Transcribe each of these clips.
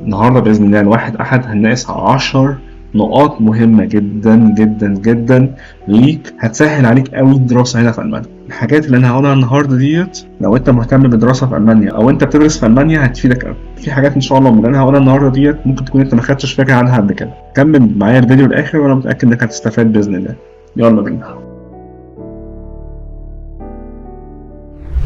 النهارده باذن الله الواحد احد هنناقش 10 نقاط مهمة جدا جدا جدا ليك، هتسهل عليك قوي الدراسة هنا في المانيا. الحاجات اللي انا هقولها النهارده ديت لو انت مهتم بالدراسة في المانيا او انت بتدرس في المانيا هتفيدك قوي. في حاجات ان شاء الله من اللي انا هقولها النهارده ديت ممكن تكون انت ما خدتش فكرة عنها قبل كده. كمل معايا الفيديو للاخر وانا متاكد انك هتستفاد باذن الله. يلا بينا.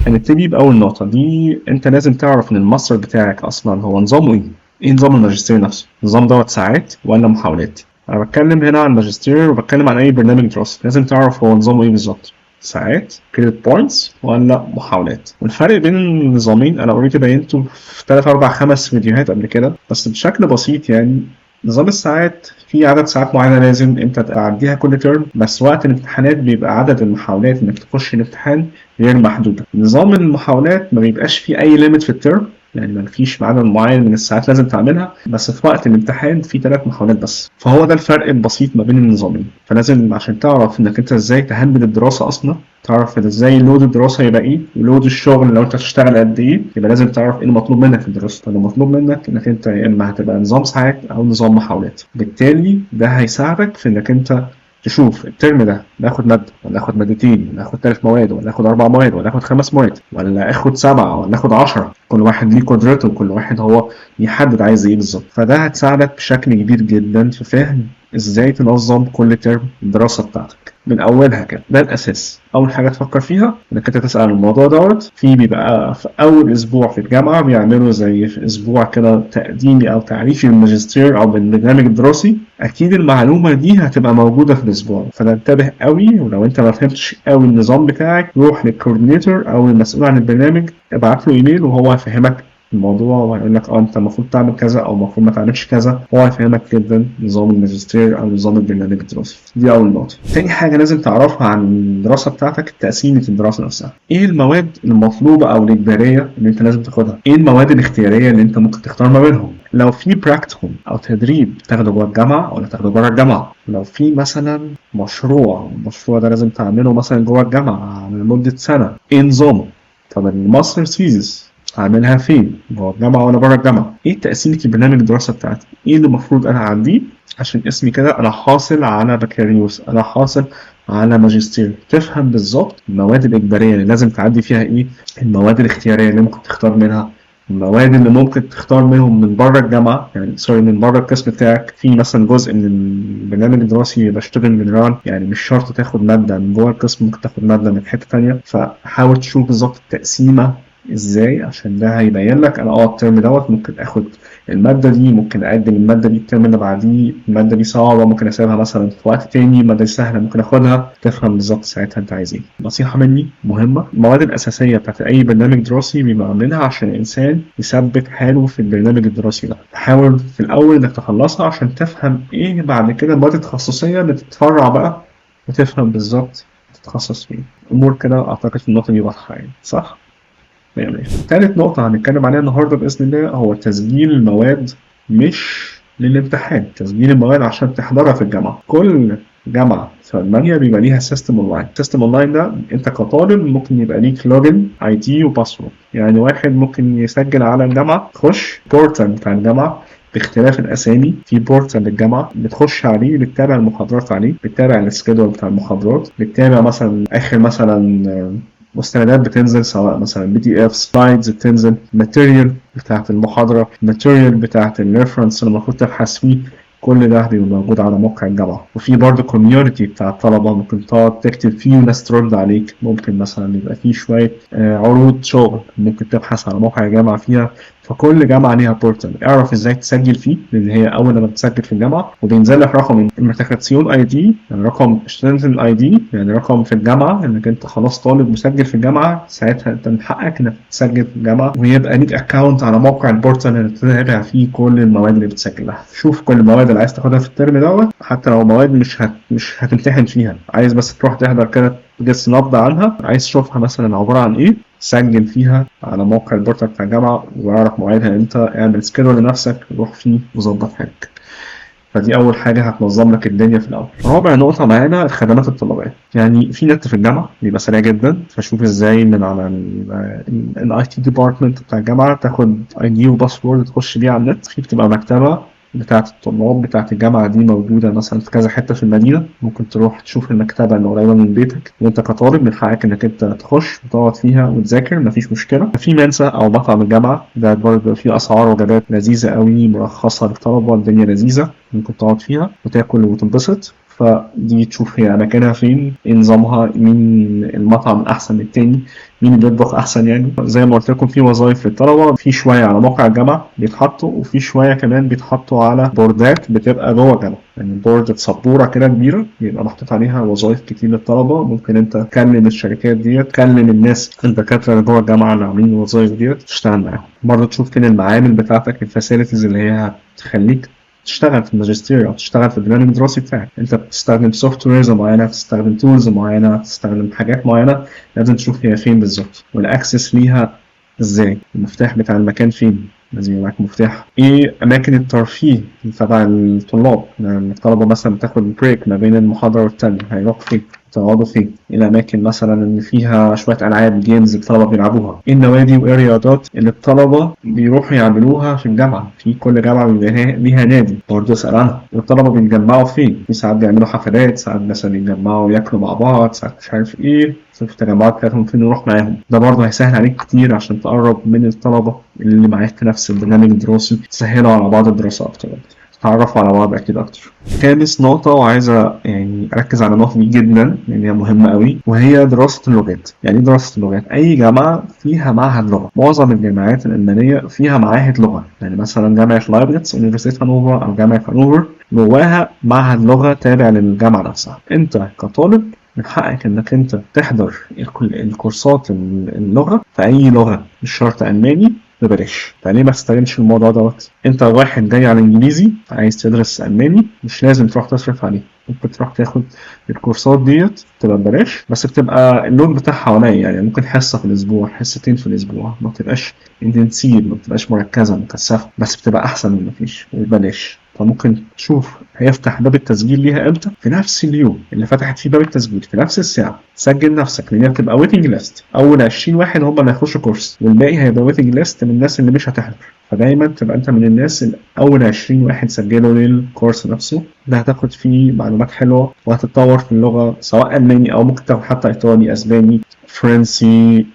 هنبتدي باول نقطة، دي انت لازم تعرف ان الماستر بتاعك اصلا هو نظامه ايه؟ ايه نظام الماجستير نفسه؟ النظام دوت ساعات ولا محاولات؟ انا بتكلم هنا عن الماجستير وبتكلم عن اي برنامج دراسي، لازم تعرف هو نظامه ايه بالظبط، ساعات credit points ولا محاولات. والفرق بين النظامين انا already بينته في 3 4 5 فيديوهات قبل كده، بس بشكل بسيط. يعني نظام الساعات في عدد ساعات معينة لازم انت تعديها كل ترم، بس وقت الامتحانات بيبقى عدد المحاولات انك تخش الامتحان غير محدودة. نظام المحاولات ما بيبقاش فيه اي limit في الترم، يعني ما فيش عدد معين من الساعات لازم تعملها، بس في وقت الامتحان في 3 محاولات بس. فهو ده الفرق البسيط ما بين النظامين. فلازم عشان تعرف انك انت ازاي ت handle الدراسة اصلا، تعرف ازاي load الدراسة يبقى ايه و load الشغل لو انت هتشتغل قد ايه، يبقى لازم تعرف ايه المطلوب منك في الدراسة. فالمطلوب منك انك انت يا اما هتبقى نظام ساعات او نظام محاولات. بالتالي ده هيساعدك في انك انت تشوف الترم ده ناخد مادة ولا اخد مادتين ولا اخد 3 مواد ولا اخد 4 مواد ولا اخد 5 مواد ولا اخد 7 ولا اخد 10. كل واحد ليه قدرته وكل واحد هو يحدد عايز ايه بالظبط. فده هتساعدك بشكل كبير جدا في فهم ازاي تنظم كل ترم الدراسة بتاعتك من اولها كده. ده الاساس. اول حاجة تفكر فيها انك انت تسأل الموضوع دوت. في بيبقى في اول اسبوع في الجامعة بيعملوا زي في اسبوع كده تقديمي او تعريفي بالماجستير او بالبرنامج الدراسي، اكيد المعلومة دي هتبقى موجودة في الاسبوع. فانتبه قوي، ولو انت ما فهمتش قوي النظام بتاعك روح لل coordinator او المسؤول عن البرنامج، ابعت له ايميل وهو هيفهمك الموضوع وهيقول لك انت المفروض تعمل كذا او المفروض ما تعملش كذا. هو هيفهمك جدا نظام الماجستير او نظام البرنامج الدراسي. دي اول نقطة. تاني حاجة لازم تعرفها عن الدراسة بتاعتك تقسيمه الدراسة نفسها. ايه المواد المطلوبة او الاجبارية اللي انت لازم تاخدها؟ ايه المواد الاختيارية اللي انت ممكن تختار ما بينهم؟ لو في Praktikum او تدريب تاخده جوه الجامعة ولا تاخده بره الجامعة؟ لو في مثلا مشروع، المشروع ده لازم تعمله مثلا جوه الجامعة لمدة سنة، ايه نظامه؟ طب ال master thesis هعملها فين؟ جوه الجامعة ولا بره الجامعة؟ ايه تقسيمة البرنامج الدراسة بتاعتي؟ ايه اللي المفروض انا اعديه عشان اسمي كده انا حاصل على بكالوريوس، انا حاصل على ماجستير؟ تفهم بالظبط المواد الإجبارية اللي لازم تعدي فيها ايه، المواد الاختيارية اللي ممكن تختار منها، المواد اللي ممكن تختار منهم من بره الجامعة، يعني sorry من بره القسم بتاعك. في مثلا جزء من البرنامج الدراسي بيبقى studienplan، يعني مش شرط تاخد مادة من جوه القسم، ممكن تاخد مادة من حتة تانية. فحاول تشوف بالظبط التقسيمة ازاي، عشان ده هيبين لك انا الترم دوت ممكن اخد المادة دي، ممكن اقدم المادة دي الترم اللي بعديه، المادة دي صعبة ممكن اسيبها مثلا في وقت تاني، المادة دي سهلة ممكن اخدها. تفهم بالظبط ساعتها انت عايز ايه. نصيحة مني مهمة، المواد الأساسية بتاعت أي برنامج دراسي بيبقى عاملينها عشان الإنسان يثبت حاله في البرنامج الدراسي ده. حاول في الأول إنك تخلصها عشان تفهم إيه بعد كده المواد التخصصية اللي تتفرع بقى وتفهم بالظبط تتخصص فيه. أمور كده أعتقد في النقطة دي واضحة يعني، صح؟ تمام. تالت نقطة هنتكلم عليها النهاردة بإذن الله هو تسجيل المواد مش للامتحان، تسجيل المواد عشان تحضرها في الجامعة. كل جامعة في ألمانيا بيبقى ليها system online. system online ده أنت كطالب ممكن يبقى ليك login ID و password، يعني واحد ممكن يسجل على الجامعة، تخش portal بتاع الجامعة باختلاف الأسامي، في portal للجامعة بتخش عليه، بتتابع المحاضرات عليه، بتتابع ال schedule بتاع المحاضرات، بتتابع مثلا آخر مثلا مستندات بتنزل، سواء مثلا PDF slides بتنزل، material بتاعت المحاضرة، material بتاعت ال reference اللي المفروض تبحث فيه، كل ده بيبقى موجود على موقع الجامعة. وفي برضه community بتاع الطلبة ممكن تقعد تكتب فيه وناس ترد عليك، ممكن مثلا يبقى فيه شوية عروض شغل ممكن تبحث على موقع الجامعة فيها. فكل جامعة ليها portal، اعرف ازاي تسجل فيه، لان هي اول لما بتسجل في الجامعة وبينزل لك رقم Immatrikulation ID، يعني رقم Student ID، يعني رقم في الجامعة انك انت خلاص طالب مسجل في الجامعة. ساعتها انت من حقك انك تسجل في الجامعة ويبقى ليك account على موقع ال portal اللي تتابع فيه كل المواد اللي بتسجلها. شوف كل المواد اللي عايز تاخدها في الترم دوت، حتى لو مواد مش هتمتحن فيها، عايز بس تروح تحضر كده تجس نبض عنها، عايز تشوفها مثلا عبارة عن ايه، سجل فيها على موقع ال portal بتاع الجامعة واعرف مواعيدها امتى، اعمل schedule لنفسك روح فيه وظبط حالك. فدي اول حاجة هتنظم لك الدنيا في الاول. رابع نقطة معانا الخدمات الطلابيه، يعني في نت في الجامعة بيبقى سريع جدا، فشوف ازاي من على ال IT department بتاع الجامعة تاخد ID و password تخش بيه على النت. في بتبقى مكتبه بتاعة الطلاب بتاعة الجامعة دي موجودة مثلا في كذا حتة في المدينة، ممكن تروح تشوف المكتبة اللي قريبة من بيتك، وانت كطالب من حقك انك انت تخش وتقعد فيها وتذاكر، مفيش مشكلة. في Mensa او مطعم الجامعة ده برضه فيه اسعار وجبات لذيذة قوي مرخصة للطلبة، الدنيا لذيذة، ممكن تقعد فيها وتاكل وتنبسط. فدي تشوف هي مكانها فين، ايه نظامها، مين المطعم الاحسن من التاني، مين اللي بيطبخ احسن. يعني زي ما قلت لكم في وظائف للطلبة، في شوية على موقع الجامعة بيتحطوا، وفي شوية كمان بيتحطوا على بوردات بتبقى جوه الجامعة، يعني board سبورة كده كبيرة بيبقى محطوط عليها وظائف كتير للطلبة. ممكن انت تكلم الشركات دي، تكلم الناس الدكاترة اللي جوه الجامعة اللي عاملين الوظائف دي تشتغل معاهم. برضه تشوف فين المعامل بتاعتك، ال facilities اللي هي هتخليك تشتغل في الماجستير او تشتغل في البرنامج الدراسي بتاعك. انت بتستخدم softwares معينة، بتستخدم tools معينة، بتستخدم حاجات معينة، لازم تشوف هي فين بالظبط وال access ليها ازاي، المفتاح بتاع المكان فين، لازم يبقى معاك مفتاح. ايه اماكن الترفيه تبع الطلاب، يعني الطلبة مثلا بتاخد break ما بين المحاضرة والتانية، هيروحوا فين، تقعدوا فين، ايه الاماكن مثلا اللي فيها شوية العاب games الطلبة بيلعبوها، ايه النوادي وايه الرياضات اللي الطلبة بيروحوا يعملوها في الجامعة. في كل جامعه بيبقى ليها نادي برضه اسال عنها. والطلبة بيتجمعوا فين، في ساعات بيعملوا حفلات، ساعات مثلا بيتجمعوا ياكلوا مع بعض، ساعات مش عارف ايه، شوف التجمعات بتاعتهم فين وروح معاهم. ده برضه هيسهل عليك كتير عشان تقرب من الطلبة اللي معاك في نفس البرنامج الدراسي، تسهلوا على بعض الدراسة اكتر، تعرفوا على بعض اكيد اكتر. خامس نقطة، وعايز يعني اركز على النقطة دي جدا لان هي مهمة قوي، وهي دراسة اللغات. يعني ايه دراسة اللغات؟ اي جامعة فيها معهد لغة، معظم الجامعات الألمانية فيها معاهد لغة، يعني مثلا جامعة لايبنتس، Universität هانوفر، او جامعة هانوفر جواها معهد لغة تابع للجامعة نفسها. انت كطالب من حقك انك انت تحضر الكورسات اللغة في اي لغة، مش شرط ألماني، ببلاش. فليه ما تستغلش الموضوع دوت؟ انت واحد جاي على الانجليزي عايز تدرس الماني، مش لازم تروح تصرف عليه، ممكن تروح تاخد الكورسات ديت تبقى ببلاش، بس بتبقى ال load بتاعها قليل، يعني ممكن حصة في الاسبوع، حصتين في الاسبوع، ما بتبقاش intensive، ما بتبقاش مركزه مكثفة، بس بتبقى احسن من مفيش وببلاش. فممكن تشوف هيفتح باب التسجيل ليها امتى، في نفس اليوم اللي فتحت فيه باب التسجيل في نفس الساعة سجل نفسك، لان هي بتبقى waiting list، اول 20 واحد هم اللي هيخشوا كورس، والباقي هيبقى waiting list من الناس اللي مش هتحضر. فدايما تبقى انت من الناس الاول 20 واحد سجلوا للكورس نفسه. ده هتاخد فيه معلومات حلوة وهتتطور في اللغة، سواء الماني او ممكن تاخد حتى ايطالي، اسباني، فرنسي،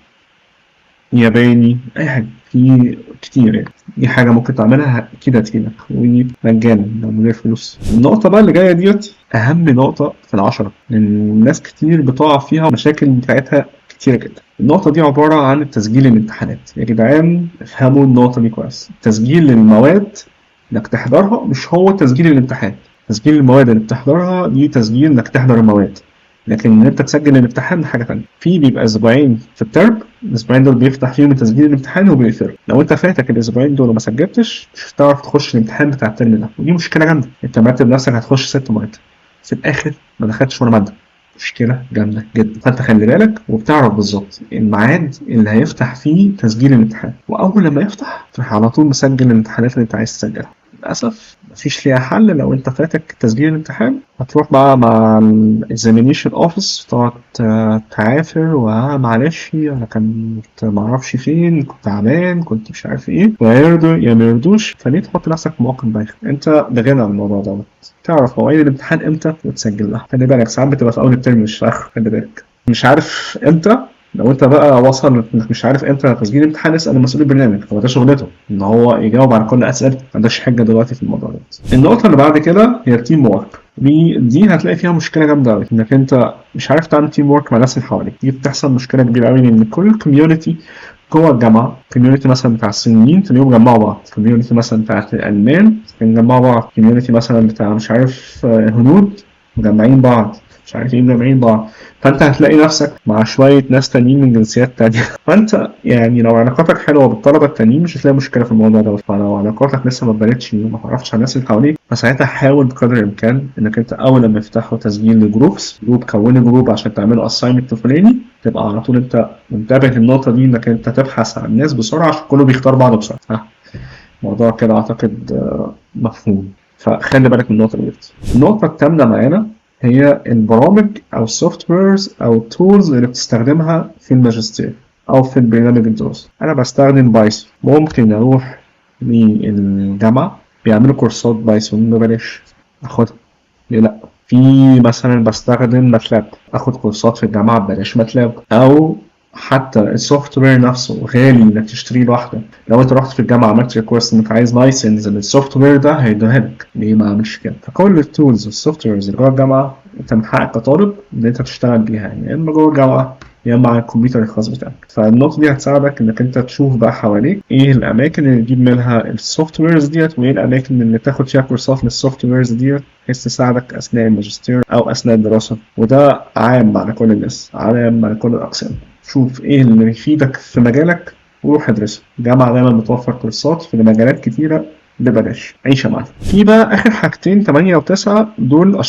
ياباني، اي حاجة في كتير يعني. دي حاجة ممكن تعملها اكيد هتفيدك ومجانا من غير فلوس. النقطة بقى اللي جاية ديت اهم نقطة في العشرة، لان الناس كتير بتقع فيها مشاكل بتاعتها كتيرة جدا. النقطة دي عبارة عن التسجيل للامتحانات. يا جدعان افهموا النقطة دي كويس، تسجيل للمواد انك تحضرها مش هو تسجيل الامتحان. تسجيل المواد اللي بتحضرها دي تسجيل انك تحضر المواد، لكن ان انت تسجل الامتحان ده حاجة ثانية. في بيبقى اسبوعين في الترم، الاسبوعين دول بيفتح فيهم تسجيل الامتحان وبيقفلوا. لو انت فاتك الاسبوعين دول وما سجلتش مش هتعرف تخش الامتحان بتاع الترم ده، ودي مشكلة جامدة. انت مرتب نفسك هتخش 6 مواد، في الاخر ما دخلتش ولا مادة، مشكلة جامدة جدا. فانت خلي بالك وبتعرف بالظبط الميعاد اللي هيفتح فيه تسجيل الامتحان، واول لما يفتح تروح على طول مسجل الامتحانات اللي انت عايز تسجلها. للاسف مفيش ليها حل، لو انت فاتك تسجيل الامتحان هتروح بقى مع ال examination office تقعد تعافر، ومعلش انا كنت معرفش فين، كنت تعبان، كنت مش عارف ايه، ويرضوا يا ما يرضوش. فليه تحط نفسك في موقف بايخ؟ انت بغنى عن الموضوع دوت، تعرف مواعيد الامتحان امتى وتسجل لها. خلي بالك ساعات بتبقى في اول الترم مش في اخره، خلي بالك مش عارف امتى. لو انت بقى وصل انك مش عارف امتى تسجيل الامتحان اسال مسؤول البرنامج، هو ده شغلته ان هو يجاوب على كل اسئلة، ما عندكش حجه دلوقتي في الموضوع ده. النقطة اللي بعد كده هي ال teamwork. دي هتلاقي فيها مشكلة جامدة قوي، انك انت مش عارف تعمل teamwork مع الناس اللي حواليك. دي بتحصل مشكلة كبيرة قوي، لان كل community جوه الجامعة، community مثلا بتاع الصينيين تلاقيهم جمعوا بعض، community مثلا بتاع الالمان جمعوا بعض، community مثلا بتاع مش عارف هنود مجمعين بعض، مش عارف ايه مجمعين بعض. فانت هتلاقي نفسك مع شوية ناس تانيين من جنسيات تانية. فانت يعني لو علاقاتك حلوة بالطلبه التانيين مش هتلاقي مشكلة في الموضوع ده. فلو علاقاتك لسه ما اتبنتش وما تعرفش على الناس اللي حواليك، فساعتها حاول بقدر الامكان انك انت اول لما يفتحوا تسجيل ل groups، group كونوا group عشان تعملوا assignment فلاني، تبقى على طول انت منتبه للنقطة دي، انك انت تبحث عن الناس بسرعة عشان كله بيختار بعضه بسرعة. الموضوع كده اعتقد مفهوم. فخلي بالك من النقطة ديت. النقطة الثامنة معانا هي البرامج او ال softwares او ال tools اللي بتستخدمها في الماجستير او في البرنامج الدراسي. انا بستخدم Python، ممكن اروح للجامعة بيعملوا كورسات Python ببلاش، اخدها، ليه لا؟ في مثلا بستخدم MATLAB، اخد كورسات في الجامعة ببلاش MATLAB، او حتى ال software نفسه غالي انك تشتريه لوحدك، لو انت رحت في الجامعة عملت request انك عايز license لل software ده هيدوها لك، ليه ما اعملش كده؟ فكل ال tools وال softwares اللي جوه الجامعة انت من حقك كطالب ان انت تشتغل بيها، يعني يا اما جوه الجامعة يا اما على الكمبيوتر الخاص بتاعك. فالنقطه دي هتساعدك انك انت تشوف بقى حواليك ايه الاماكن اللي تجيب منها ال softwares ديت، وايه الاماكن اللي تاخد فيها كورسات لل softwares ديت بحيث تساعدك اثناء الماجستير او اثناء الدراسة. وده عام على كل الناس، عام على كل الاقسام. شوف ايه اللي يفيدك في مجالك وروح ادرسه. الجامعة دايما بتوفر كورسات في مجالات كتيرة ببلاش. عيش يا معلم. في بقى اخر حاجتين 8 و9، دول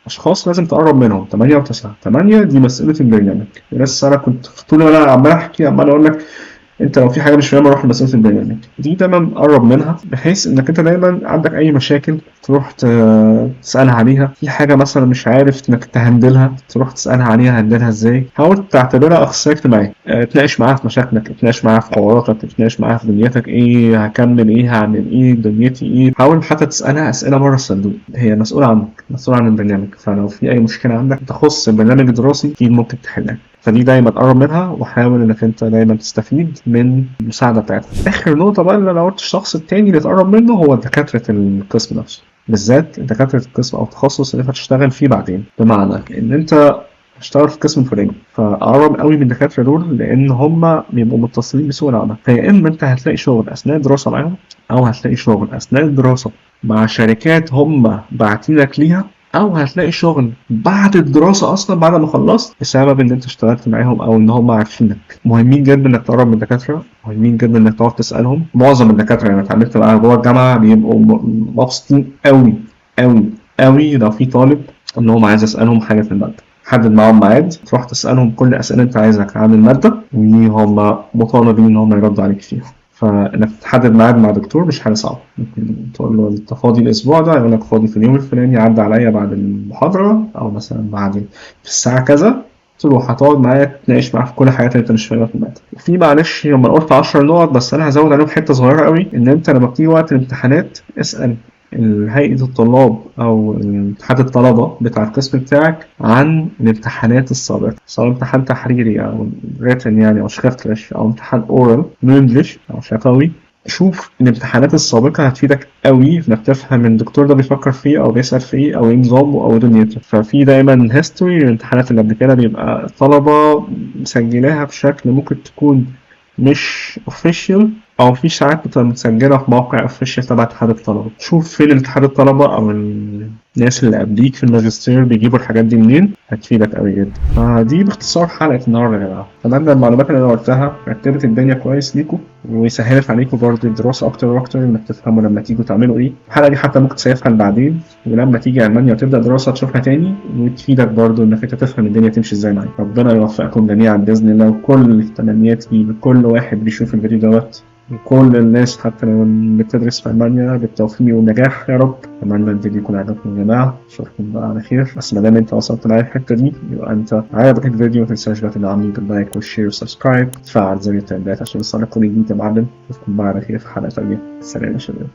اشخاص لازم تقرب منهم. 8 و9. 8 دي مسؤولة البرنامج. لسه انا كنت طول ما انا عمال احكي عمال اقول لك انت لو في حاجة مش فاهمها روح لمسؤولة البرنامج دي، دايما قرب منها بحيث انك انت دايما عندك اي مشاكل تروح تسالها عليها. في حاجة مثلا مش عارف انك ت handle ها تروح تسالها عليها handle ها ازاي. حاول تعتبرها اخصائي اجتماعي، اتناقش معاها في مشاكلك، اتناقش معاها في حواراتك، اتناقش معاها في دنيتك، ايه هكمل، ايه هعمل، ايه دنيتي ايه. حاول حتى تسالها اسئلة بره الصندوق، هي مسؤولة عنك، مسؤولة عن البرنامج، فلو في اي مشكلة عندك تخص البرنامج الدراسي اكيد ممكن تحلها. فدي دايما تقرب منها وحاول انك انت دايما تستفيد من المساعدة بتاعتها. اخر نقطة بقى اللي انا قلت الشخص التاني اللي تقرب منه هو دكاترة القسم نفسه، بالذات دكاترة القسم او التخصص اللي انت هتشتغل فيه بعدين. بمعنى ان انت هتشتغل في القسم الفلاني، فقرب قوي من الدكاترة دول لان هم بيبقوا متصلين بسوق العمل. فيا اما انت هتلاقي شغل اثناء الدراسة معاهم، او هتلاقي شغل اثناء الدراسة مع شركات هم باعتينك ليها، او هتلاقي شغل بعد الدراسة اصلا بعد ما خلصت بسبب ان انت اشتغلت معاهم او ان هم عارفينك. مهمين جدا انك تقرب من الدكاترة، مهمين جدا انك تقعد تسالهم. معظم الدكاترة اللي اتعاملت معاها جوه الجامعة بيبقوا مبسوطين قوي قوي قوي لو في طالب ان هم عايز يسالهم حاجة في المادة. حدد معاهم ميعاد تروح تسالهم كل اسئلة انت عايزها عن المادة، وهم مطالبين ان هم يردوا عليك فيها. فانك تحدد ميعاد مع دكتور مش حاجة صعبة، ممكن تقول له انت فاضي الاسبوع ده، يقول لك فاضي في اليوم الفلاني، عدى عليا بعد المحاضرة او مثلا بعد في الساعة كذا، تروح هتقعد معايا تتناقش معاه في كل الحاجات اللي انت مش فاهمها في المادة. في معلش لما قلت 10 نقط بس انا هزود عليهم حتة صغيرة قوي، ان انت لما بتيجي وقت الامتحانات اسال هيئة الطلاب أو اتحاد الطلبة بتاع القسم بتاعك عن الامتحانات السابقة، سواء امتحان تحريري أو written يعني أو schriftlich أو امتحان oral mündlich أو شفوي. شوف الامتحانات السابقة هتفيدك قوي في انك تفهم الدكتور ده بيفكر في ايه او بيسأل في ايه او ايه نظامه او دنيته. ففي دايما history الامتحانات اللي قبل كده بيبقى الطلبة مسجلاها بشكل ممكن تكون مش official، او في ساعات بتبقى متسجلة في موقع official تبع اتحاد الطلبة. شوف فين اتحاد الطلبة او الناس اللي قبليك في الماجستير بيجيبوا الحاجات دي منين، هتفيدك قوي جدا. فدي باختصار حلقة النهاردة يا جماعة. اتمنى المعلومات اللي انا قلتها رتبت الدنيا كويس ليكم وسهلت عليكم برضه الدراسة اكتر واكتر، انك تفهموا لما تيجوا تعملوا ايه. الحلقة دي حتى ممكن تسيفها لبعدين، ولما تيجي المانيا وتبدأ دراسة تشوفها تاني وتفيدك برضه انك انت تفهم الدنيا تمشي ازاي معاك. ربنا يوفقكم جميعا باذن الله، وكل تمنياتي لكل واحد بيشوف الفيديو دوت وكل الناس حتى لو بتدرس في ألمانيا بالتوفيق والنجاح يا رب. أتمنى الفيديو يكون عجبكم يا جماعة، أشوفكم بقى على خير. بس ما دام أنت وصلت معايا الحتة دي يبقى أنت عجبك الفيديو، ما تنساش بقى تدعمني بال like وال share وال subscribe، تفعل زر التنبيهات عشان يوصلك كل جديد يا معلم. أشوفكم بقى على خير في حلقة تانية. سلام يا شباب.